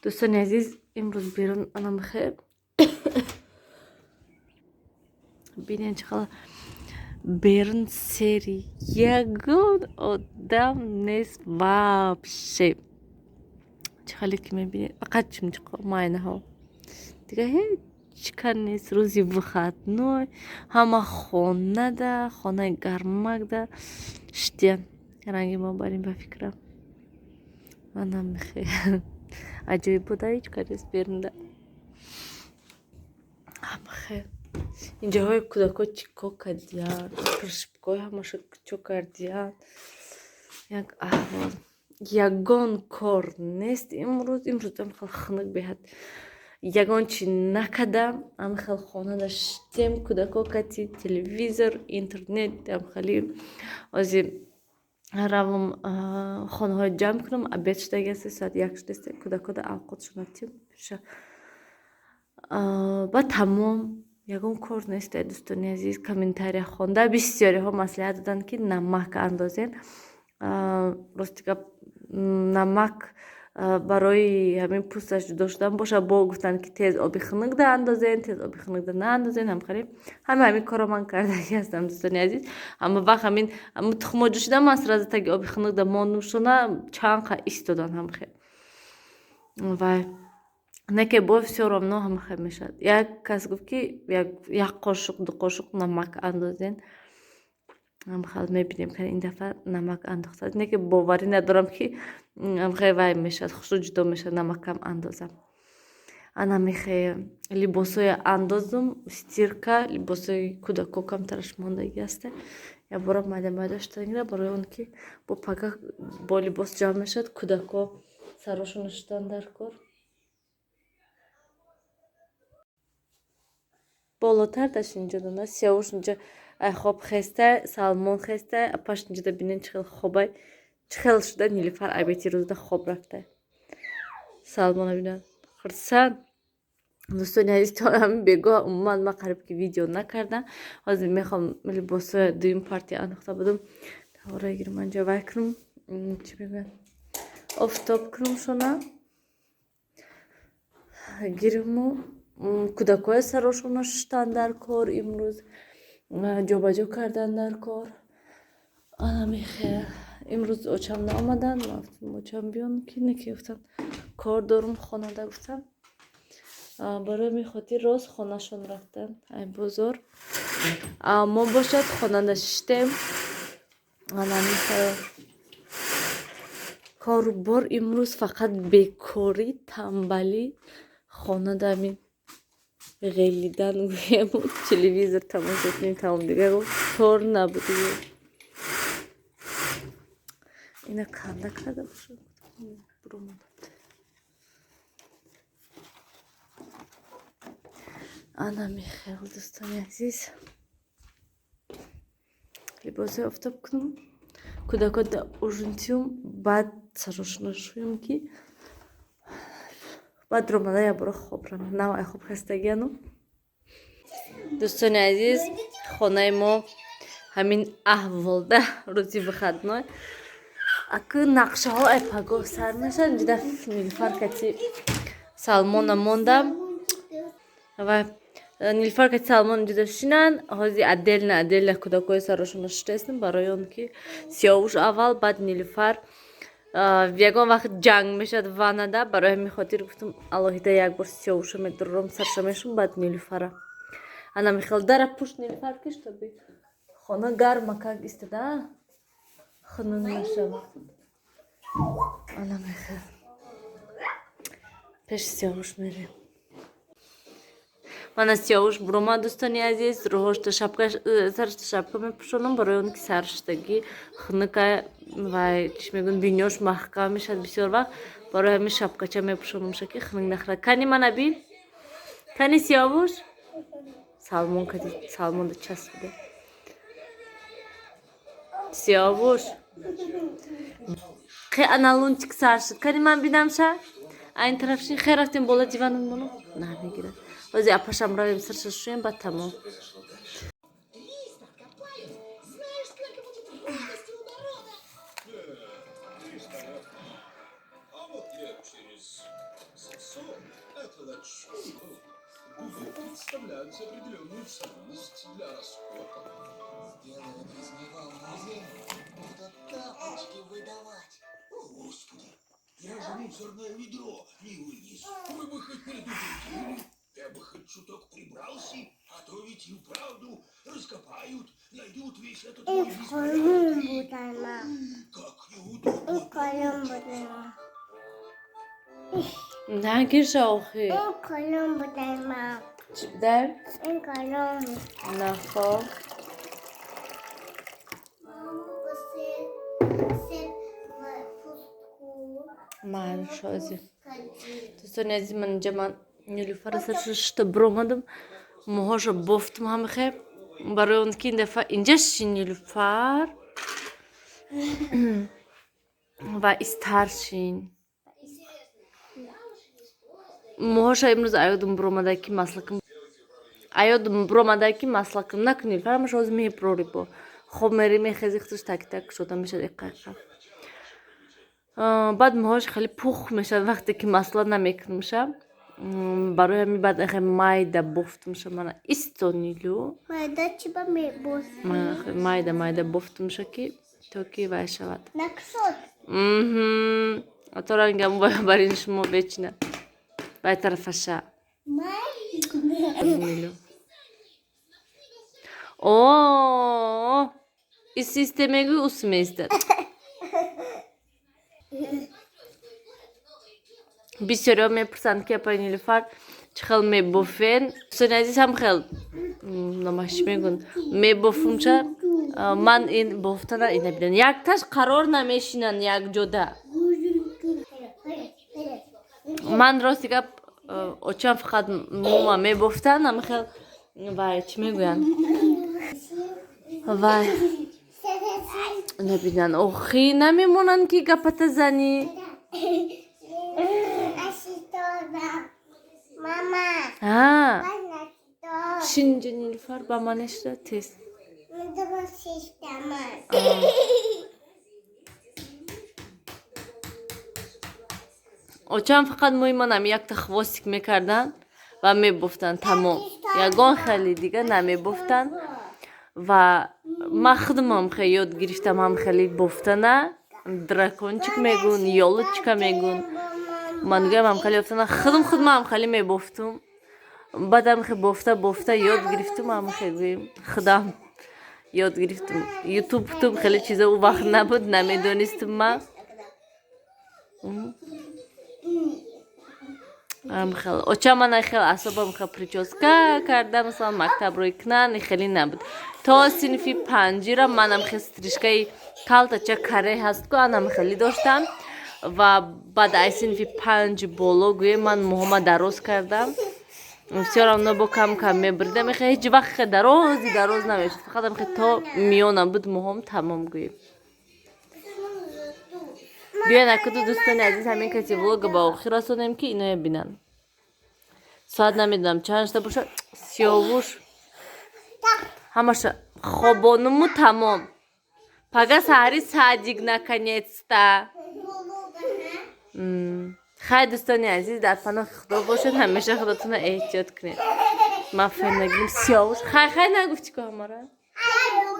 Дӯстони азиз, имрӯз берун анамхе бинен, чӣ хела берун сери, ягон одам нест вообще. Чӣ хеле ки мебинед, фақат чимчиқо, майнаҳо, дига ҳеҷ кас нест. Рӯзи выходной, ҳама хонада, хонаи гармакда штиян. Ранги мо барин ба фикрам, манам мехе аҷоиб буда, ҳеҷ кас нест берунда. Ҳамахе инҷоҳои кӯдакҳо чӣ кор кардиянд, пришибкои ҳамаша чо кардиянд. Як аҳвол, ягон кор нест имрӯз. Имрӯз ам хел хунук, беҳад, ягон чи накардам. Ам хел хонада штем, кӯдакҳо кати телевизор, интернет. Амхели ози равам, хонаҳоро ҷамъ кунам. Обед шудаги аст, соат 1 шудааст. Кӯдакҳода авқотшона тим ба тамом, ягон кор нест. Дӯстони азиз, комментария хонда, бисёриҳо маслиҳат доданд, ки намак андозем. Рости гап, намак барои ҳамин пӯсташ ҷудо шудан бошад. Бо гуфтанд, ки тез оби хунукда андозен, тез оби хунукда наандозен. Ҳамхеле ҳама ҳамин корро ман кардаги ҳастам, дӯстони азиз. Ҳама вақт ҳамин тухмо ҷӯшида, ман сразу таги оби хунукда мондум шуна, чанд қа истодан ҳамхел. Вай не ке бо всё равно ҳамахел мешавад. Як кас гуфт, ки як қошуқ, ду қошуқ намак андозен. Ҳамхел мебинем, ки ин дафъа намак андохта, не ки боварӣ надорам, ки ҳамхел вай мешавад, хушрӯ ҷудо мешавад намакам андозам. Ана мехе либосҳое андозум стирка, либосҳои кӯдако камтараш мондагӣ аста. Якбора майда майда шуда, барои он ки бо пага бо либос ҷамъ мешавад, кӯдако сарошона шудан дар кор. Болотар даш инҷо дона Сиёвуш инҷо ай хоб хеста, Салмон хеста, апаш инҷода. Бинен, чӣ хел хобай, чӣ хел шуда. Нилуфар абети рӯзда хоб рафта. Салмона бинан, хурсанд. Дӯстони азиз, то ҳамин бегоҳ умуман ман қариб ки видео накардам. Ҳозир мехоҳам либосҳои дуюм партия андохта будум, тавора гирам, анҷо вай кунам, чӣ мегӯянд, офтоб кунам, шона гириму кӯдакҳои сарошона шуштан дар кор, имрӯз ҷобаҷо кардан дар кор. Анамихе имрӯз очам наомаданд. Гуфтам, очам биён, ки не ки гуфтанд, кор дорум хонада, гуфтам. Барои ҳамин хотир рост хонашон рафтанд ай бозор. Мо бошад, хонада шиштем. Анамихе корубор имрӯз фақат бекорӣ, тамбалӣ, хонада ҳамин ғелидан гӯему телевизор тамошо кунем, тамом. Дигар кор набуд. Ина канда карда бошад, буромада. Ана михел, дӯстони азиз, либосҳои офтоб кунам, кӯдакҳо ужин тиюм, баъд сарошона шӯем, ки баъд ромада якбора хоб равам. Нав ай хоб хастагиану. Дӯстони азиз, хонаи мо ҳамин аҳволда, рӯзи выходной. Акы нақшаҳо ай пагоҳ сар мешавад. Ҷида Нилфар кати Салмона мондам ва Нилфар кати Салмон ҷуда шинанд. Ҳози отдельно отдельно кӯдакҳои сарошона шуштаистам, барои он ки Сиёвуш аввал, баъд Нилуфар. Ягон вақт ҷанг мешавад ваннада. Барои ҳамин хотир гуфтам, алоҳида як бор Сиёвуша медурам, сарша мешум, баъд Нилуфара. Ана михел дара пушт Нилуфар ки, чтобы хона гармакак истода, хунук нашавад. Ана михел пеши Сиёвуш мерем. Мана Сиёвуш буромад, дӯстони азиз. Рӯҳошта шапка, сарашта шапка мепӯшонам, барои он ки сарштагӣ хунука ва, чӣ мегӯянд, бинёш маҳкам мешавад бисёр вақт. Барои ҳамин шапкача мепӯшонамша, ки хунук нахӯрад. Кани мана бин, кани Сиёвуш Салмон кади, Салмонда часпида. Сиёвуш хе, ана лунтик сар шуд. Кани ман бинамша, айн тараф шин. Хе, рафтем боло, диванам моно намегирад. Ҳози апашам равем, сарша шӯем, баъд тамом. Лист откопают. Знаешь, сколько будет радости у народа? А вот лет через Это лачугу будет представлять определенную ценность для раскопок. Сделают из него музей, будут тапочки выдавать. О, Господи, я же мусорное ведро не вынес. Вы бы хоть предупредили. Я бы хоть чуток прибрался, а то ведь и вправду раскопают, найдут весь этот мой беспорядок и как неудобно получится. Нагирша охи. Чӣ будай? Нахо. Мама, посыпь в Майли, дӯстони азиз, ман инҷа ман Нилуфара саршишта биромадам, мӯҳоша бофтум ҳамихе, барои он ки ин дафъа инҷа шин Нилуфар ва истар шин. Мӯҳоша имрӯз аёдум биромада, ки маслакам аёдум биромада, ки маслакам накун. Нилуфар ҳамаша ҳозир меброри, бо хоб мери, мехези, худаш так-так шуда мешад иқайқа. Баъд мӯҳош хеле пух мешавад, вақте ки масла намекунамша. Барои ҳамин баъд хеле майда бофтумша. Мана исто, Нилу. Майда чиба мебофӣ? Майда майда бофтумша, ки то ки вай шавад. Накшод. То рангам бар ин шумо бечина вай тарафаша. Нилу, о, исисте мегӯй, ус меистад. Бисёриҳо мепурсанд, ки апаи Нилуфар, чӣ хел мебофен? Дӯстони азиз, ҳам хел намаш мегӯн, мебофумча ман ин бофтана ина бинан, якташ қарор намешинанд якҷода. Ман рости гап, очам фақат мума мебофтан, ҳамихел вай, чӣ мегӯянд, вай набинан, охи намемонанд, ки гапата занӣ. Мама. А. Шинҷа, Нилуфар, ба ман шуда тез. А. Очам фақат мӯи манам якта хвостик мекарданд ва мебофтанд, тамом, ягон хеле дига намебофтанд. Ва ман худамам хеле ёд гирифтам ҳам хеле бофтана, дракончик мегӯн, ёлочка мегӯн, ман гӯям ҳам хеле ёфтана худам, худам ҳам хеле мебофтум. Баъдам хе бофта бофта ёд гирифтум, ҳам хе гӯем, худам ёд гирифтум. Ютуб туб хеле чиза ӯ вақт набуд, намедонистум ман. Хел оча мана хел асобам хел прическа карда, масалан, мактаб рӯй кунан хеле набуд. То синфи панҷира манам хел стрижкаи калтача каре ҳаст ку, анам хеле доштам. Ва баъд аз синфи панҷ боло гӯем ман мӯҳома дароз кардам. Все равно бо кам кам мебуридам, хе ҳеҷ вақт хе дарози дароз намешуд, фақатам хе то миёна буд мӯҳом, тамом гӯем. Биён акуду, дӯстони азиз, ҳамин каси влога ба охир расонем, ки иное бинанд. Соат намедонам чанд шуда бошад. Сиёвуш ҳамаша хобонуму тамом. Пага саҳари садик, наконец-то. Хайр, дӯстони азиз, дар паноҳи Худо бошед, ҳамеша худотонро эҳтиёт кунед. Ман фен нагирим. Сиёвуш, хай, хай нагуфтӣ ку ҳамара. Хай.